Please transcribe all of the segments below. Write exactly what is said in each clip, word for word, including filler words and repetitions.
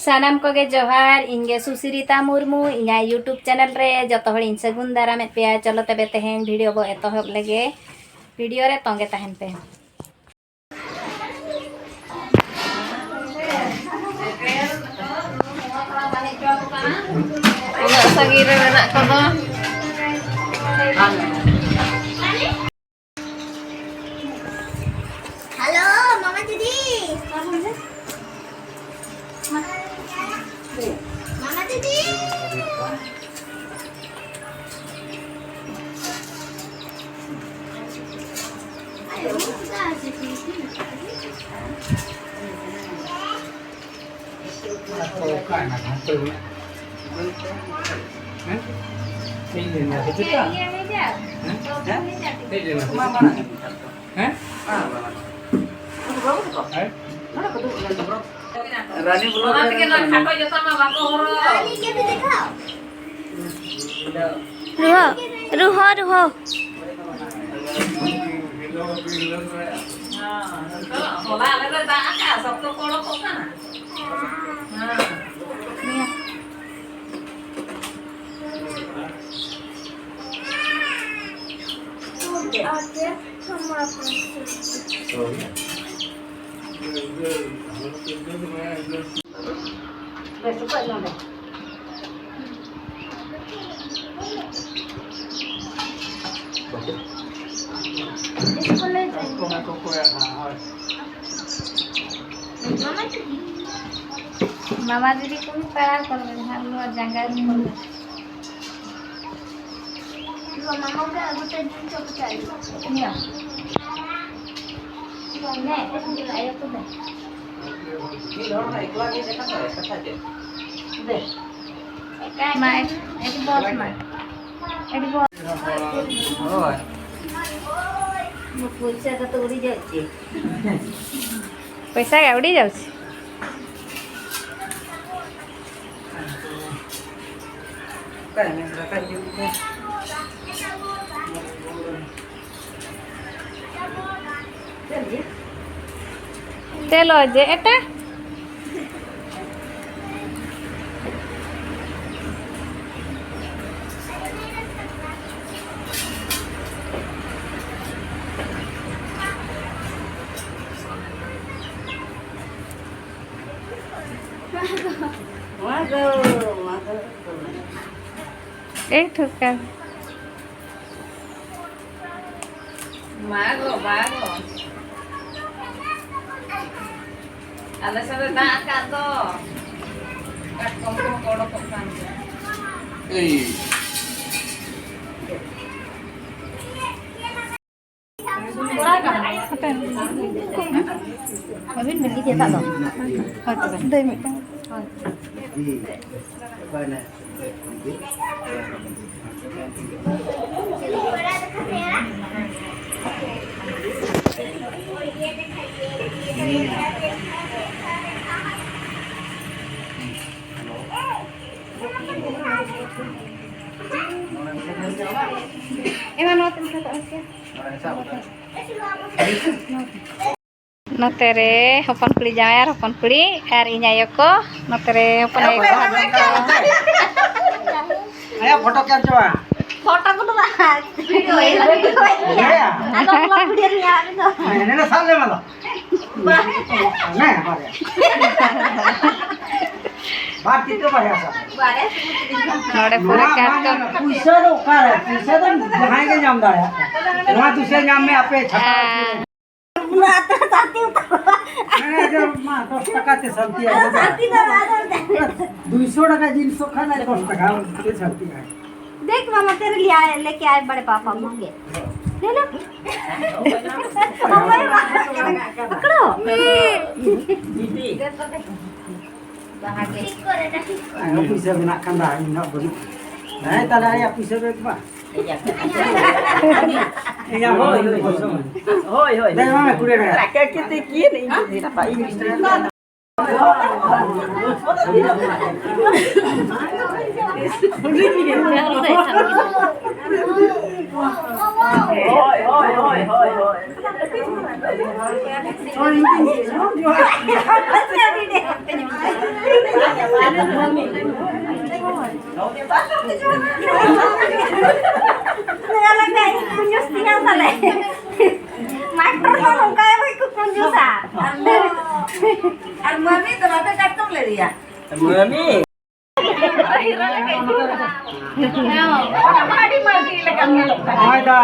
ᱥᱟᱱᱟᱢ ᱠᱚᱜᱮ ᱡᱚᱦᱟᱨ, ᱤᱧ ᱜᱮ ᱥᱩᱥᱤᱨᱤᱛᱟ ᱢᱩᱨᱢᱩ, ᱤᱧᱟᱹᱜ YouTube ᱪᱮᱱᱮᱞ ᱨᱮ ᱡᱚᱛᱚ ᱦᱚᱲᱤᱧ ᱥᱟᱹᱜᱩᱱ ᱫᱟᱨᱟᱢᱮᱫ ᱯᱮᱭᱟ᱾ ᱪᱚᱞᱚ ᱛᱚᱵᱮ ᱛᱮᱦᱮᱧ ᱵᱷᱤᱰᱤᱭᱳ ᱵᱚ ᱮᱛᱚᱦᱚᱵ ᱞᱮᱜᱮ, ᱵᱷᱤᱰᱤᱭᱳ ᱨᱮ ᱛᱚᱸᱜᱮ ᱛᱟᱦᱮᱱ ᱯᱮ᱾ ᱩᱱᱟᱹᱜ ᱥᱟᱺᱜᱤᱧ ᱨᱮ ᱢᱮᱱᱟᱜ ᱠᱚᱫᱚ᱾ Hello, Mama Didi. Mama Didi. ᱨᱟᱱᱤ ᱵᱞᱚᱠ ᱨᱮ ᱢᱮᱱᱟᱜᱼᱟ᱾ ᱨᱩᱦᱚ, ᱨᱩᱦᱚ, ᱨᱩᱦᱚ᱾ ᱦᱚᱞᱟ ᱟᱞᱮ ᱞᱮ ᱫᱟᱜ ᱟᱠᱟᱜᱼᱟ, ᱥᱚᱠᱛᱚ ᱠᱚ ᱚᱰᱚᱠᱚᱜ ᱠᱟᱱᱟ᱾ ᱦᱮᱸ᱾ ᱢᱟᱢᱟ ᱫᱤᱫᱤ ᱠᱚ ᱯᱟᱲᱟᱣ ᱠᱚ ᱢᱮ, ᱦᱟᱸᱜ ᱱᱚᱣᱟ ᱡᱟᱸᱜᱟ ᱨᱮ᱾ ᱢᱟᱢᱟ ᱜᱮ ᱟᱹᱜᱩ ᱛᱮ ᱫᱤᱱ ᱪᱚ ᱠᱚ ᱪᱟᱞᱩ᱾ ᱤᱭᱟᱹ᱾ ᱢᱤᱫ ᱦᱚᱲ ᱢᱟ ᱮᱠᱞᱟ ᱜᱮ ᱫᱮᱠᱷᱟ ᱛᱚ, ᱠᱟᱛᱷᱟ ᱪᱮᱫ? ᱫᱮ᱾ ᱢᱟ, ᱮᱠ-, ᱮᱠ ᱵᱚᱥ ᱢᱟ᱾ ᱮᱠ ᱵᱚᱥ᱾ ᱦᱳᱭ᱾ ᱯᱚᱭᱥᱟ ᱠᱚ ᱛᱚ ᱩᱰᱤ ᱡᱟᱣᱪᱤ᱾ ᱯᱚᱭᱥᱟ ᱜᱮ ᱩᱰᱤ ᱡᱟᱣᱪᱤ᱾ ᱪᱮᱞᱚ ᱡᱮ ᱮᱴᱟ᱾ ᱢᱟ ᱜᱚ, ᱢᱟ ᱜᱚ᱾ ᱮᱭ ᱴᱷᱩᱠᱟᱹ᱾ ᱢᱟ ᱜᱚ, ᱢᱟ ᱜᱚ᱾ ᱟᱞᱮ ᱥᱮᱫ ᱮ ᱫᱟᱜ ᱟᱠᱟᱫ ᱫᱚ᱾ ᱠᱟᱴᱠᱚᱢ ᱠᱚᱦᱚᱸ ᱠᱚ ᱚᱰᱚᱠᱚᱜ ᱠᱟᱱ ᱜᱮᱭᱟ᱾ ᱮᱭ᱾ ᱟᱹᱵᱤᱱ ᱵᱤᱱ ᱤᱫᱤᱭᱟ ᱫᱟᱜ ᱫᱚ? ᱦᱳᱭ ᱛᱚᱵᱮ᱾ ᱫᱟᱹᱭ ᱢᱤᱫᱴᱟᱝ᱾ ᱦᱳᱭ᱾ ᱮᱢᱟ ᱱᱚᱣᱟ ᱛᱮ ᱢᱮᱥᱟ ᱠᱟᱜ ᱢᱮ ᱥᱮ᱾ ᱱᱚᱛᱮ ᱨᱮ ᱦᱚᱯᱚᱱ ᱠᱩᱲᱤ ᱡᱟᱶᱟᱭ ᱟᱨ ᱦᱚᱯᱚᱱ ᱠᱩᱲᱤ ᱟᱨ ᱤᱧ ᱟᱭᱳ ᱠᱚ, ᱱᱚᱛᱮ ᱨᱮ ᱦᱚᱯᱚᱱ ᱟᱭᱳ ᱠᱚ, ᱦᱚᱯᱚᱱ ᱠᱚ᱾ ᱟᱭᱟ ᱯᱷᱳᱴᱳ ᱠᱮᱯᱪᱟᱨ᱾ ᱯᱷᱳᱴᱳ ᱠᱚᱫᱚ ᱵᱟᱝ, ᱵᱷᱤᱰᱤᱭᱳ, ᱵᱷᱤᱰᱤᱭᱳ᱾ ᱦᱮᱸ᱾ ᱟᱫᱚ ᱵᱞᱚᱜ ᱵᱷᱤᱰᱤᱭᱳ ᱨᱮ ᱧᱮᱞ ᱫᱚ᱾ ᱦᱮᱸ, ᱱᱮᱱᱮ ᱥᱟᱵ ᱞᱮ ᱢᱟ ᱫᱚ᱾ ᱵᱟᱝ᱾ ᱦᱮᱸ, ᱵᱟᱨᱭᱟ᱾ ᱵᱟᱨ ᱛᱤ ᱛᱮ ᱵᱟᱨᱭᱟ ᱥᱟᱵ᱾ ᱵᱟᱨᱭᱟ ᱥᱩᱢᱩᱝ ᱛᱮᱜᱮ᱾ ᱱᱚᱰᱮ ᱯᱩᱨᱟᱹ ᱱᱚᱣᱟ ᱠᱟᱴᱠᱚᱢ᱾ ᱢᱟᱱᱮ ᱯᱩᱭᱥᱟᱹ ᱫᱚ ᱚᱠᱟᱨᱮ? ᱯᱩᱭᱥᱟᱹ ᱫᱚ ᱡᱟᱦᱟᱸᱭ ᱜᱮ ᱧᱟᱢ ᱫᱟᱲᱮᱭᱟᱜᱼᱟ᱾ ᱱᱚᱣᱟ ᱫᱩᱥᱨᱟ ᱧᱟᱢ ᱢᱮ ᱟᱯᱮ ᱪᱷᱟᱛᱟ᱾ ᱦᱮᱸ᱾ ᱩᱱᱟᱹᱜ ᱟᱛᱮ ᱥᱟᱛᱤ ᱩᱛᱟᱹᱨᱚᱜᱼᱟ᱾ ᱦᱮᱸ, ᱟᱫᱚ ᱢᱟ ᱫᱚᱥ ᱴᱟᱠᱟ ᱛᱮ ᱥᱟᱱᱛᱤ ᱟᱫᱚ ᱟᱹᱜᱩ ᱢᱮ᱾ ᱥᱟᱛᱤ ᱫᱚ ᱟᱫᱚ ᱫᱩᱭᱥᱚ ᱴᱟᱠᱟ ᱡᱤᱱᱤᱥ ᱠᱷᱟᱱ ᱫᱚᱥ ᱴᱟᱠᱟ ᱛᱮ ᱥᱟᱱᱛᱤ ᱟᱭ᱾ देख मामा, तेरे लिए आए, लेके आए बड़े पापा महंगे। ले लो। पकड़ो। ᱟᱭᱳ ᱯᱩᱭᱥᱟᱹ ᱢᱮᱱᱟᱜ ᱠᱷᱟᱱ ᱫᱚ ᱤᱧ ᱫᱚ ᱵᱟᱹᱱᱩᱜ᱾ ᱦᱮᱸ, ᱛᱟᱦᱞᱮ ᱟᱭᱟᱜ ᱯᱩᱭᱥᱟᱹ ᱫᱚ ᱮᱢᱟ᱾ ᱤᱧᱟᱹᱜ ᱦᱳᱭ, ᱦᱳᱭ᱾ ᱯᱩᱭᱥᱟᱹ ᱢᱮ᱾ ᱦᱳᱭ, ᱦᱳᱭ᱾ ᱫᱮ, ᱮᱢᱟ ᱢᱮ ᱠᱩᱲᱤ ᱴᱟᱠᱟ᱾ ᱨᱟᱠᱮᱵ ᱠᱟᱛᱮ ᱠᱤᱱ, ᱤᱧ ᱫᱚ ᱨᱟᱯᱟᱜ ᱤᱧ᱾ ᱦᱳᱭ, ᱦᱳᱭ, ᱦᱳᱭ, ᱦᱳᱭ, ᱦᱳᱭ᱾ ᱢᱟᱥᱴᱟᱨ ᱠᱚ ᱱᱚᱝᱠᱟ ᱜᱮ ᱠᱚ ᱠᱩᱧᱡᱩᱥᱟ᱾ ᱟᱨ ᱢᱟᱹᱢᱤ ᱫᱚ ᱵᱟᱯᱮ ᱠᱟᱴᱠᱚᱢ ᱞᱮᱫᱮᱭᱟ? ᱢᱟᱹᱢᱤ᱾ ᱟᱹᱰᱤ ᱢᱟᱹᱨᱰᱤ ᱞᱮᱠᱟᱢ ᱧᱮᱞᱚᱜ ᱠᱟᱱᱟ᱾ ᱦᱳᱭ ᱫᱟ᱾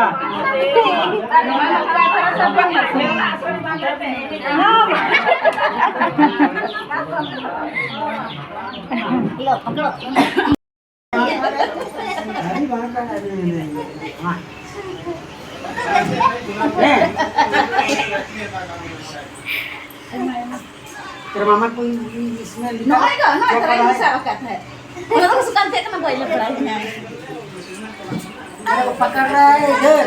तेरे मामा को इसमें लिखा, ᱱᱚᱜᱼᱚᱭ ᱫᱚ, ᱱᱚᱜᱼᱚᱭ ᱛᱚ ᱢᱮᱥᱟ ᱟᱠᱟᱫ ᱛᱟᱦᱮᱸᱫ᱾ ᱚᱱᱟ ᱫᱚ ᱥᱩᱠᱟᱱ ᱛᱮ ᱠᱟᱱᱟ, ᱵᱟᱭ ᱞᱟᱹᱭ ᱵᱟᱲᱟᱭ ᱠᱟᱱᱟ᱾ अरे वो पकड़ रहा है इधर।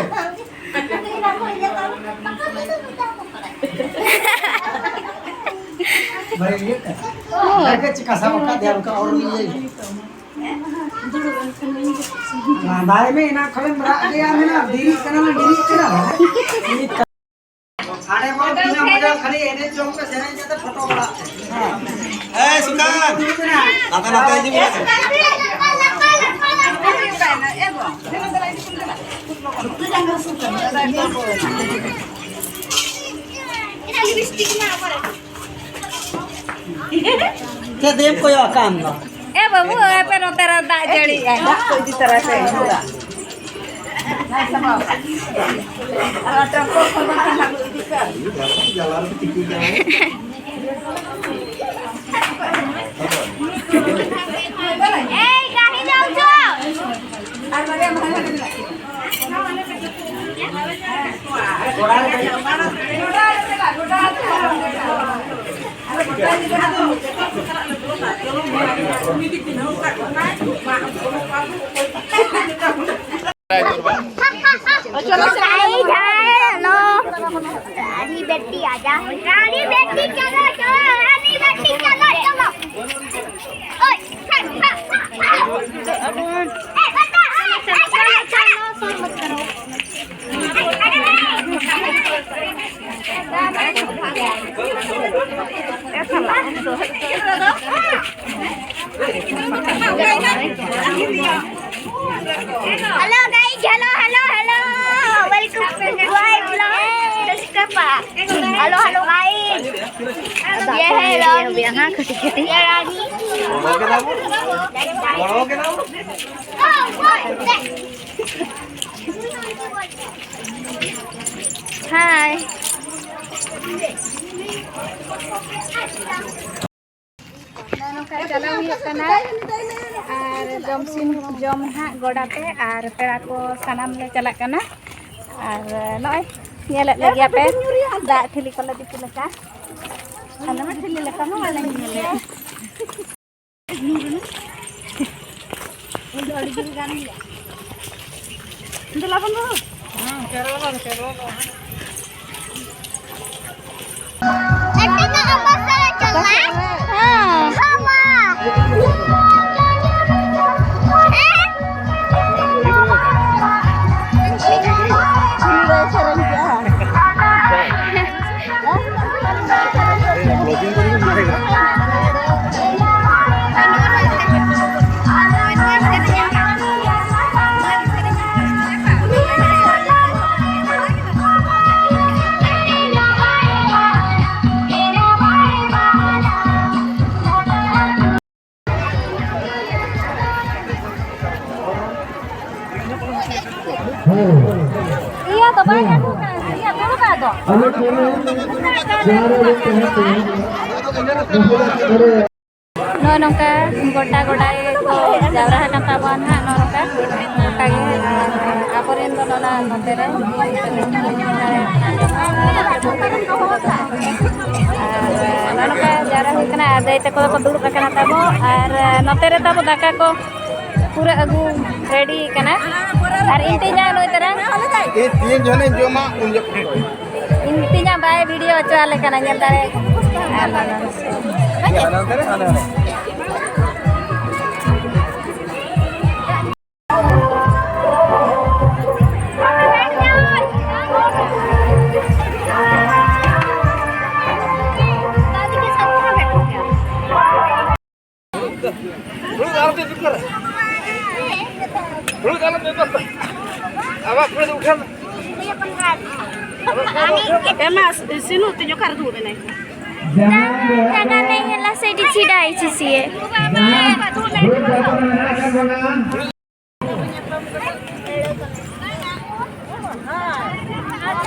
भाई, ये क्या? अरे, चिका सा पकड़ दिया, उनका और नहीं है। ᱞᱟᱸᱫᱟᱭ ᱢᱮ, ᱮᱱᱟᱝ ᱠᱷᱚᱱᱮᱢ ᱨᱟᱜ ᱜᱮᱭᱟ, ᱢᱮᱱᱟ, ᱰᱮᱨᱤᱜ ᱠᱟᱱᱟ, ᱰᱮᱨᱤᱜ ᱠᱟᱱᱟ᱾ ᱦᱟᱱᱮ ᱵᱚᱞ ᱛᱤᱱᱟᱹᱜ ᱢᱚᱡᱟ, ᱠᱷᱟᱹᱞᱤ ᱮᱱᱮᱡ ᱡᱚᱝ ᱯᱮ, ᱥᱮᱨᱮᱧ ᱠᱟᱛᱮ ᱯᱷᱳᱴᱳ ᱵᱟᱲᱟᱜ ᱯᱮ᱾ ᱮᱭ ᱥᱩᱠᱟᱱ, ᱞᱟᱛᱟ ᱞᱟᱛᱟ ᱤᱫᱤ ᱢᱮ᱾ ᱪᱮᱫ ᱮᱢ ᱠᱚᱭᱚᱜ ᱟᱠᱟᱱ ᱫᱚ? ᱮ ᱵᱟᱹᱵᱩ, ᱟᱯᱮ ᱱᱚᱛᱮ ᱨᱮ ᱫᱟᱜ ᱡᱟᱹᱲᱤᱭᱮᱜᱼᱟᱭ, ᱫᱟᱜ ᱠᱚ ᱤᱫᱤ ᱛᱟᱨᱟ ᱯᱮ, ᱧᱩ ᱫᱟᱜ᱾ ᱟᱨ ᱴᱨᱟᱠᱴᱚᱨ ᱠᱷᱚᱱ ᱵᱟᱝᱠᱷᱟᱱ ᱦᱟᱸᱜ ᱤᱫᱤ ᱯᱮ᱾ ᱮᱭ, ᱜᱟᱹᱰᱤ ᱡᱟᱣ ᱪᱚ᱾ ᱟᱨ ᱵᱟᱨᱭᱟ ᱢᱟᱦᱟ ᱨᱮ ᱢᱮᱱᱟᱜ ᱠᱤᱱᱟ᱾ चलो, चलो। रानी बेटी आजा। रानी बेटी चलो, चलो, रानी बेटी चलो, चलो। ओए, हा, हा, हा, हा। ए, बता, ए, ए, चलो, चलो, शोर मत करो। Hello guys, hello, hello, hello. Welcome to my vlog. Subscribe Hello, hello, guys. ये है रानी। ये रानी। Hi. ᱱᱚᱜᱼᱚ ᱱᱚᱝᱠᱟ ᱪᱟᱞᱟᱣ ᱦᱩᱭᱩᱜ ᱠᱟᱱᱟ ᱟᱨ ᱡᱚᱢ ᱥᱤᱢ ᱡᱚᱢ ᱱᱟᱦᱟᱜ ᱜᱚᱰᱟ ᱛᱮ, ᱟᱨ ᱯᱮᱲᱟ ᱠᱚ ᱥᱟᱱᱟᱢ ᱞᱮ ᱪᱟᱞᱟᱜ ᱠᱟᱱᱟ᱾ ᱟᱨ ᱱᱚᱜᱼᱚᱭ ᱧᱮᱞᱮᱫ ᱞᱮᱜᱮᱭᱟ ᱯᱮ ᱫᱟᱜ ᱴᱷᱤᱞᱤ ᱠᱚᱞᱮ ᱫᱤᱯᱤᱞ ᱟᱠᱟᱫ᱾ ᱟᱞᱮ ᱢᱟ ᱴᱷᱤᱞᱤ ᱞᱮᱠᱟ ᱢᱟ ᱵᱟᱞᱮ ᱧᱮᱞᱮᱫ᱾ ᱩᱱᱤ ᱫᱚ ᱟᱹᱰᱤ ᱡᱳᱨ ᱜᱟᱱ ᱜᱮᱭᱟ᱾ ᱫᱮᱞᱟ ᱵᱚᱱ ᱫᱩ᱾ ᱦᱮᱸ, ᱪᱮᱨᱚ ᱵᱚᱱ, ᱪᱮᱨᱚ ᱵᱚᱱ᱾ ᱟᱹᱰᱤ ᱫᱚ ᱟᱵᱚ ᱥᱟᱞᱟᱜ ᱪᱟᱞᱟᱜ᱾ ᱦᱮᱸ᱾ ᱦᱮᱸ᱾ ᱩᱱᱤ ᱫᱚᱭ ᱥᱮᱨᱮᱧ ᱠᱮᱜᱼᱟ᱾ ᱤᱭᱟᱹ ᱫᱚ ᱵᱟᱭ ᱟᱹᱜᱩ ᱠᱟᱱᱟ, ᱤᱭᱟᱹ ᱫᱩᱲᱩᱵ ᱟᱫᱚ᱾ ᱟᱞᱮ ᱴᱷᱮᱱ ᱡᱟᱦᱟᱸ ᱨᱮ ᱛᱟᱦᱮᱸ ᱠᱟᱱᱟ, ᱱᱚᱜᱼᱚᱭ ᱱᱚᱝᱠᱟ ᱜᱚᱴᱟ ᱜᱚᱴᱟ ᱜᱮᱠᱚ ᱡᱟᱣᱨᱟ ᱟᱠᱟᱱ ᱛᱟᱵᱚᱱᱟ ᱱᱟᱦᱟᱜ, ᱱᱚᱜᱼᱚ ᱱᱚᱝᱠᱟ ᱜᱚᱴᱟ ᱜᱮ᱾ ᱟᱨ ᱟᱵᱚᱨᱮᱱ ᱫᱚ ᱱᱚᱣᱟ ᱱᱚᱛᱮ ᱨᱮ ᱟᱨ ᱱᱚᱜᱼᱚ ᱱᱚᱝᱠᱟ ᱡᱟᱣᱨᱟ ᱦᱩᱭ ᱠᱟᱱᱟ᱾ ᱟᱨ ᱫᱟᱹᱭ ᱛᱟᱠᱚ ᱫᱚᱠᱚ ᱫᱩᱲᱩᱵ ᱟᱠᱟᱱᱟ ᱛᱟᱵᱚ, ᱟᱨ ᱱᱚᱛᱮ ᱨᱮ ᱛᱟᱵᱚ ᱫᱟᱠᱟ ᱠᱚ ᱯᱩᱨᱟᱹ ᱟᱹᱜᱩ ᱨᱮᱰᱤ ᱠᱟᱱᱟ᱾ ᱟᱨ ᱤᱧ ᱛᱮᱧᱟ ᱱᱩᱭ ᱛᱟᱨᱟ᱾ ᱤᱧ ᱛᱤᱱ ᱡᱚᱱᱤᱧ ᱡᱚᱢᱟ ᱩᱱ ᱡᱚᱠᱷᱚᱱ᱾ ᱤᱧ ᱛᱤᱧᱟ ᱵᱟᱭ ᱵᱷᱤᱰᱤᱭᱳ ᱦᱚᱪᱚ ᱟᱞᱮ ᱠᱟᱱᱟ, ᱧᱮᱞ ᱫᱟᱲᱮ᱾ ᱟᱨ ᱵᱟᱝᱟ᱾ ᱦᱟᱱᱟ ᱱᱚᱛᱮ ᱨᱮ, ᱦᱟᱱᱟ ᱱᱚᱛᱮ᱾ ᱫᱩᱲᱩᱵ ᱟᱞᱚᱯᱮ ᱵᱮᱯᱟᱨᱟ᱾ ᱫᱩᱲᱩᱵ ᱟᱞᱚᱯᱮ ᱵᱮᱯᱟᱨᱟ᱾ ᱟᱢᱟᱜ ᱯᱩᱨᱟᱹ ᱫᱚ ᱩᱴᱷᱟᱹᱣ ᱢᱮ᱾ ᱮᱢᱟ ᱥᱤᱱᱩ ᱛᱤᱧ ᱚᱠᱟᱨᱮ ᱫᱩᱲᱩᱵ ᱮᱱᱟᱭ? ᱡᱟᱸᱜᱟ ᱞᱮ ᱦᱮᱞᱟ ᱥᱮ ᱰᱤᱪᱷᱤ ᱰᱟᱭ ᱪᱤᱥᱤᱭᱮ᱾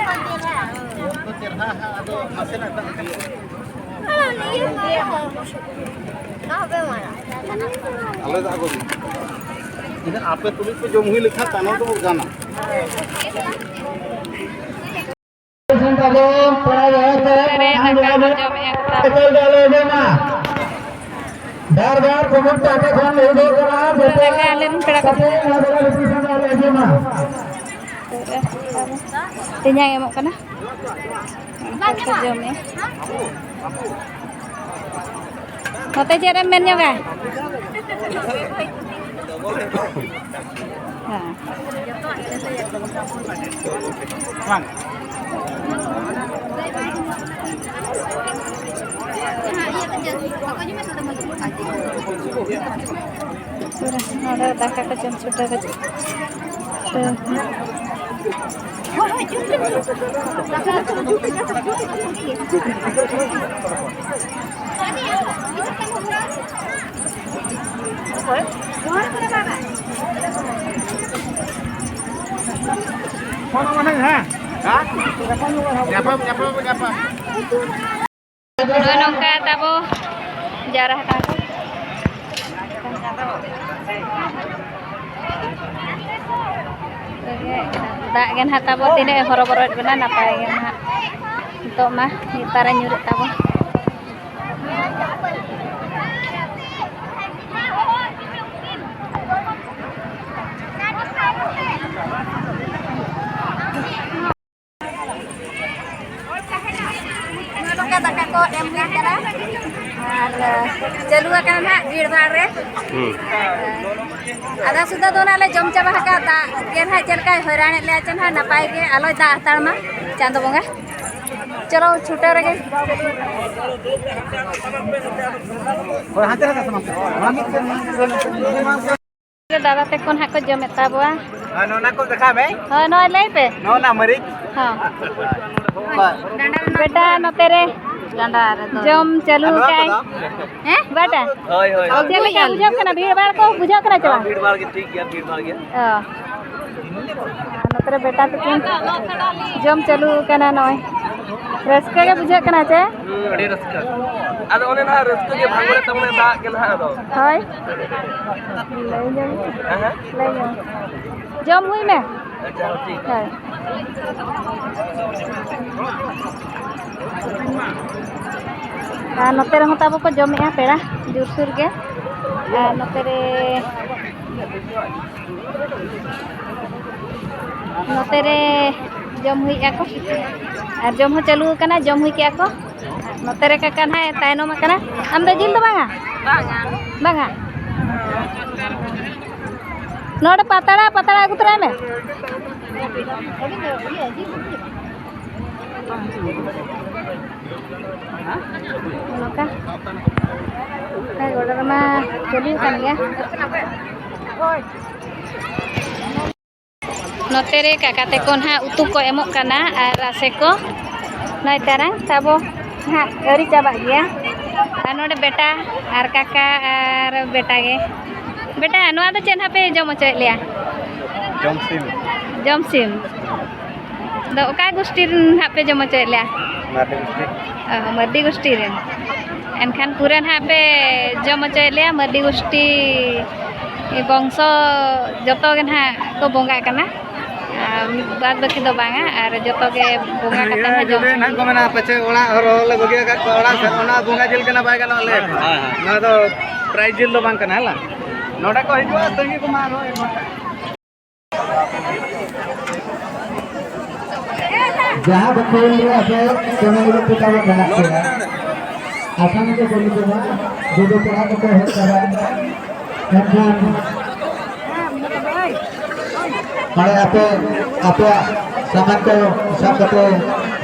ᱟᱞᱮ ᱫᱚ ᱟᱹᱜᱩ ᱢᱮ᱾ ᱤᱱᱟᱹ ᱟᱯᱮ ᱛᱩᱞᱩᱡ ᱯᱮ ᱡᱚᱢ ᱦᱩᱭ ᱞᱮᱠᱷᱟᱱ ᱛᱟᱭᱱᱚᱢ ᱫᱚ ᱜᱟᱱᱟ᱾ ᱯᱮᱲᱟ ᱡᱟᱦᱟᱸᱭ ᱠᱚ ᱚᱠᱟᱨᱮ ᱫᱟᱠᱟ ᱠᱚ ᱡᱚᱢᱮᱜᱼᱟ ᱠᱚ ᱛᱟᱵᱚᱱ? ᱵᱟᱨ ᱵᱟᱨ ᱠᱚᱢᱮᱱᱴ ᱯᱮ ᱟᱯᱮ ᱠᱷᱚᱱ ᱞᱟᱹᱭ ᱫᱚᱨᱠᱟᱨᱟ, ᱡᱚᱛᱚ ᱫᱟᱠᱟ ᱟᱞᱮ ᱨᱮᱱ ᱯᱮᱲᱟ ᱠᱚ᱾ ᱠᱟᱛᱮ ᱱᱚᱣᱟ ᱫᱚ ᱰᱤᱥᱠᱨᱤᱯᱥᱚᱱ ᱨᱮ ᱟᱞᱮ ᱟᱸᱡᱚᱢᱟ᱾ ᱛᱮᱧᱟᱝ ᱮᱢᱚᱜ ᱠᱟᱱᱟ᱾ ᱩᱱᱠᱩ ᱠᱚ ᱡᱚᱢᱮᱜᱼᱟ᱾ ᱱᱚᱛᱮ ᱪᱮᱫ ᱮᱢ ᱢᱮᱱ ᱧᱚᱜᱟ? ᱦᱮᱸ᱾ ᱯᱩᱨᱟᱹ ᱱᱚᱰᱮ ᱫᱟᱠᱟ ᱠᱚ ᱡᱚᱢ ᱪᱷᱩᱴᱟᱹᱣ ᱠᱟᱛᱮ᱾ ᱧᱟᱯᱟᱢ, ᱧᱟᱯᱟᱢ, ᱧᱟᱯᱟᱢ᱾ ᱱᱚᱜᱼᱚᱭ ᱱᱚᱝᱠᱟ ᱛᱟᱵᱚ ᱡᱟᱣᱨᱟ ᱟᱠᱟᱱᱟ ᱠᱚ᱾ ᱫᱟᱜ ᱜᱮ ᱱᱟᱦᱟᱜ ᱛᱟᱵᱚ ᱛᱤᱱᱟᱹᱜ ᱮ ᱦᱚᱨᱚᱵᱚᱨᱚᱭᱮᱫ ᱵᱚᱱᱟ, ᱱᱟᱯᱟᱭ ᱜᱮ ᱱᱟᱦᱟᱜ᱾ ᱱᱤᱛᱚᱜ ᱢᱟ ᱢᱤᱫ ᱯᱟᱨᱟ ᱧᱩᱨᱩᱜ ᱛᱟᱵᱚ᱾ ᱱᱚᱜᱼᱚ ᱱᱚᱝᱠᱟ ᱫᱟᱠᱟ ᱠᱚ ᱮᱢ ᱦᱩᱭ ᱠᱟᱱᱟ ᱟᱨ ᱪᱟᱹᱞᱩ ᱟᱠᱟᱱᱟ ᱱᱟᱦᱟᱜ ᱵᱷᱤᱲ ᱵᱷᱟᱲ ᱨᱮ᱾ ᱦᱩᱸ᱾ ᱟᱫᱷᱟ ᱥᱩᱫᱷᱟᱹ ᱫᱚ ᱱᱟᱦᱟᱜ ᱞᱮ ᱡᱚᱢ ᱪᱟᱵᱟ ᱟᱠᱟᱫ᱾ ᱫᱟᱜ ᱜᱮ ᱱᱟᱦᱟᱜ ᱪᱮᱫ ᱞᱮᱠᱟᱭ ᱦᱚᱭᱨᱟᱱᱮᱫ ᱞᱮᱭᱟ ᱪᱮ ᱱᱟᱦᱟᱜ, ᱱᱟᱯᱟᱭ ᱜᱮ ᱟᱞᱚᱭ ᱫᱟᱜ ᱦᱟᱛᱟᱲ ᱢᱟ ᱪᱟᱸᱫᱚ ᱵᱚᱸᱜᱟ᱾ ᱪᱚᱞᱚ ᱪᱷᱩᱴᱟᱹᱣ ᱨᱮᱜᱮ᱾ ᱦᱳᱭ, ᱦᱟᱱᱛᱮ ᱱᱟᱛᱮ ᱥᱟᱢᱟᱝ ᱛᱮ᱾ ᱫᱟᱫᱟ ᱛᱟᱠᱚ ᱱᱟᱦᱟᱜ ᱠᱚ ᱡᱚᱢᱮᱫ ᱛᱟᱵᱚᱣᱟ᱾ ᱦᱳᱭ, ᱱᱚᱣᱟ ᱠᱚ ᱫᱮᱠᱷᱟᱣ ᱢᱮ᱾ ᱦᱳᱭ, ᱱᱚᱣᱟ ᱞᱟᱹᱭ ᱯᱮ᱾ ᱱᱚᱣᱟ ᱨᱮᱱᱟᱜ ᱢᱟᱹᱨᱤᱪ᱾ ᱦᱚᱸ᱾ ᱵᱟ᱾ ᱵᱮᱴᱟ, ᱱᱚᱛᱮ ᱨᱮ ᱰᱟᱸᱰᱟ ᱨᱮᱫᱚ ᱡᱚᱢ ᱪᱟᱹᱞᱩ ᱟᱨ ᱱᱚᱣᱟ ᱟᱠᱟᱫ᱾ ᱠᱚᱫᱚ? ᱦᱮᱸ? ᱵᱟᱴᱟ? ᱦᱳᱭ, ᱦᱳᱭ᱾ ᱪᱮᱫ ᱞᱮᱠᱟ ᱵᱩᱡᱷᱟᱹᱜ ᱠᱟᱱᱟ? ᱵᱷᱤᱲ ᱵᱷᱟᱲ ᱠᱚ ᱵᱩᱡᱷᱟᱹᱜ ᱠᱟᱱᱟ ᱪᱮ ᱵᱟᱝ? ᱵᱷᱤᱲ ᱵᱷᱟᱲ ᱜᱮ, ᱴᱷᱤᱠ ᱜᱮᱭᱟ, ᱵᱷᱤᱲ ᱵᱷᱟᱲ ᱜᱮᱭᱟ᱾ ᱚ᱾ ᱟᱨ ᱱᱚᱛᱮ ᱨᱮ ᱵᱮᱴᱟ ᱛᱟᱹᱠᱤᱱ ᱡᱚᱢ ᱪᱟᱹᱞᱩ ᱟᱠᱟᱱᱟ ᱱᱚᱜᱼᱚᱭ᱾ ᱨᱟᱹᱥᱠᱟᱹ ᱜᱮ ᱵᱩᱡᱷᱟᱹᱜ ᱠᱟᱱᱟ ᱪᱮ? ᱦᱩᱸ, ᱟᱹᱰᱤ ᱨᱟᱹᱥᱠᱟᱹ᱾ ᱟᱫᱚ ᱚᱱᱮ ᱱᱟᱦᱟᱜ ᱨᱟᱹᱥᱠᱟᱹ ᱜᱮ ᱵᱷᱟᱜᱽ ᱨᱮ ᱛᱟᱵᱚᱱ ᱫᱟᱜ ᱜᱮ ᱱᱟᱦᱟᱜ ᱟᱫᱚ᱾ ᱦᱳᱭ᱾ ᱞᱟᱹᱭ ᱧᱚᱜ᱾ ᱦᱮᱸ, ᱦᱮᱸ᱾ ᱞᱟᱹᱭ ᱧᱚᱜ᱾ ᱡᱚᱢ ᱦᱩᱭ ᱢᱮ᱾ ᱟᱪᱪᱷᱟ, ᱦᱳᱭ, ᱴᱷᱤᱠ᱾ ᱦᱳᱭ᱾ ᱟᱨ ᱱᱚᱛᱮ ᱨᱮᱦᱚᱸ ᱛᱟᱵᱚ ᱠᱚ ᱡᱚᱢᱮᱜᱼᱟ ᱯᱮᱲᱟ, ᱡᱳᱨᱥᱳᱨ ᱜᱮ᱾ ᱟᱨ ᱱᱚᱛᱮ ᱨᱮ, ᱱᱚᱛᱮ ᱨᱮ ᱡᱚᱢ ᱦᱩᱭᱮᱜᱼᱟ ᱠᱚ᱾ ᱟᱨ ᱡᱚᱢ ᱦᱚᱸ ᱪᱟᱹᱞᱩ ᱟᱠᱟᱱᱟ, ᱡᱚᱢ ᱦᱩᱭ ᱠᱮᱜᱼᱟ ᱠᱚ᱾ ᱱᱚᱛᱮ ᱨᱮ ᱠᱟᱠᱟ ᱱᱟᱦᱟᱜ ᱮ ᱛᱟᱭᱱᱚᱢ ᱟᱠᱟᱱᱟ᱾ ᱟᱢ ᱫᱚ ᱡᱤᱞ ᱫᱚ ᱵᱟᱝᱟ? ᱵᱟᱝᱟ᱾ ᱵᱟᱝᱟ? ᱱᱚᱰᱮ ᱯᱟᱛᱲᱟ, ᱯᱟᱛᱲᱟ ᱟᱹᱜᱩ ᱛᱚᱨᱟᱭ ᱢᱮ᱾ ᱱᱚᱝᱠᱟ᱾ ᱱᱚᱝᱠᱟ ᱜᱚᱰᱟ ᱨᱮᱢᱟ ᱪᱟᱹᱞᱩ ᱟᱠᱟᱱ ᱜᱮᱭᱟ᱾ ᱱᱚᱛᱮ ᱨᱮ ᱠᱟᱠᱟ ᱛᱟᱠᱚ ᱱᱟᱦᱟᱜ ᱩᱛᱩ ᱠᱚ ᱮᱢᱚᱜ ᱠᱟᱱᱟ ᱟᱨ ᱨᱟᱥᱮ ᱠᱚ᱾ ᱱᱚᱭ ᱛᱟᱨᱟ ᱛᱟᱵᱚ ᱱᱟᱦᱟᱜ ᱟᱹᱣᱨᱤ ᱪᱟᱵᱟᱜ ᱜᱮᱭᱟ᱾ ᱟᱨ ᱱᱚᱰᱮ ᱵᱮᱴᱟ ᱟᱨ ᱠᱟᱠᱟ ᱟᱨ ᱵᱮᱴᱟ ᱜᱮ᱾ ᱵᱮᱴᱟ, ᱱᱚᱣᱟ ᱫᱚ ᱪᱮᱫ ᱱᱟᱦᱟᱜ ᱯᱮ ᱡᱚᱢ ᱦᱚᱪᱚᱭᱮᱫ ᱞᱮᱭᱟ? ᱡᱚᱢ ᱥᱤᱢ᱾ ᱡᱚᱢ ᱥᱤᱢ᱾ ᱟᱫᱚ ᱚᱠᱟ ᱜᱩᱥᱴᱤ ᱨᱮᱱ ᱱᱟᱦᱟᱜ ᱯᱮ ᱡᱚᱢ ᱦᱚᱪᱚᱭᱮᱫ ᱞᱮᱭᱟ? ᱢᱟᱨᱰᱤ ᱜᱩᱥᱴᱤ᱾ ᱚ, ᱢᱟᱨᱰᱤ ᱜᱩᱥᱴᱤ ᱨᱮᱱ᱾ ᱮᱱᱠᱷᱟᱱ ᱯᱩᱨᱟᱹ ᱱᱟᱦᱟᱜ ᱯᱮ ᱡᱚᱢ ᱦᱚᱪᱚᱭᱮᱫ ᱞᱮᱭᱟ, ᱢᱟᱨᱰᱤ ᱜᱩᱥᱴᱤ ᱵᱚᱝᱥᱚ ᱡᱚᱛᱚ ᱜᱮ ᱱᱟᱦᱟᱜ ᱠᱚ ᱵᱚᱸᱜᱟᱜ ᱠᱟᱱᱟ᱾ ᱟᱨ ᱢᱤᱫ ᱵᱟᱫᱽ ᱵᱟᱹᱠᱤ ᱫᱚ ᱵᱟᱝᱟ, ᱟᱨ ᱡᱚᱛᱚ ᱜᱮ ᱵᱚᱸᱜᱟ ᱠᱟᱛᱮ ᱱᱟᱦᱟᱜ ᱡᱚᱢ ᱡᱩᱫᱤ ᱱᱟᱦᱟᱜ ᱠᱚ ᱢᱮᱱᱟ, ᱯᱟᱪᱷᱮ ᱚᱲᱟᱜ ᱦᱚᱲ ᱦᱚᱸ ᱞᱮ ᱵᱟᱹᱜᱤ ᱟᱠᱟᱫ ᱠᱚᱣᱟ, ᱚᱲᱟᱜ ᱥᱮᱫ ᱚᱱᱟ ᱵᱚᱸᱜᱟ ᱡᱤᱞ ᱠᱟᱱᱟ, ᱵᱟᱭ ᱜᱟᱱᱚᱜᱼᱟ ᱞᱟᱹᱭ ᱟᱠᱚ᱾ ᱦᱳᱭ, ᱦᱳᱭ᱾ ᱱᱚᱣᱟ ᱫᱚ ᱯᱨᱟᱭᱤᱡᱽ ᱡᱤᱞ ᱫᱚ ᱵᱟᱝ ᱠᱟᱱᱟ, ᱦᱮᱸ ᱞᱟ? ᱱᱚᱰᱮ ᱠᱚ ᱦᱤᱡᱩᱜᱼᱟ, ᱛᱟᱺᱜᱤ ᱠᱚᱢᱟ ᱟᱨᱦᱚᱸ ᱮᱢᱟ᱾ ᱡᱟᱦᱟᱸ ᱵᱟᱠᱷᱳᱞ ᱨᱮ ᱟᱯᱮ ᱠᱟᱹᱢᱤ ᱜᱩᱨᱩᱯ ᱯᱮ ᱛᱟᱵᱚ ᱢᱮᱱᱟᱜ ᱯᱮᱭᱟ, ᱟᱥᱟᱢᱤ ᱠᱚ ᱠᱟᱹᱢᱤ ᱠᱟᱱᱟ, ᱡᱩᱫᱤ ᱯᱮᱲᱟ ᱠᱚᱠᱚ ᱦᱮᱡ ᱪᱟᱵᱟᱭᱮᱱᱟ, ᱮᱱᱠᱷᱟᱱ ᱢᱟᱱᱮ ᱟᱯᱮ ᱟᱯᱮᱭᱟᱜ ᱥᱟᱢᱟᱱ ᱠᱚ ᱥᱟᱵ ᱠᱟᱛᱮ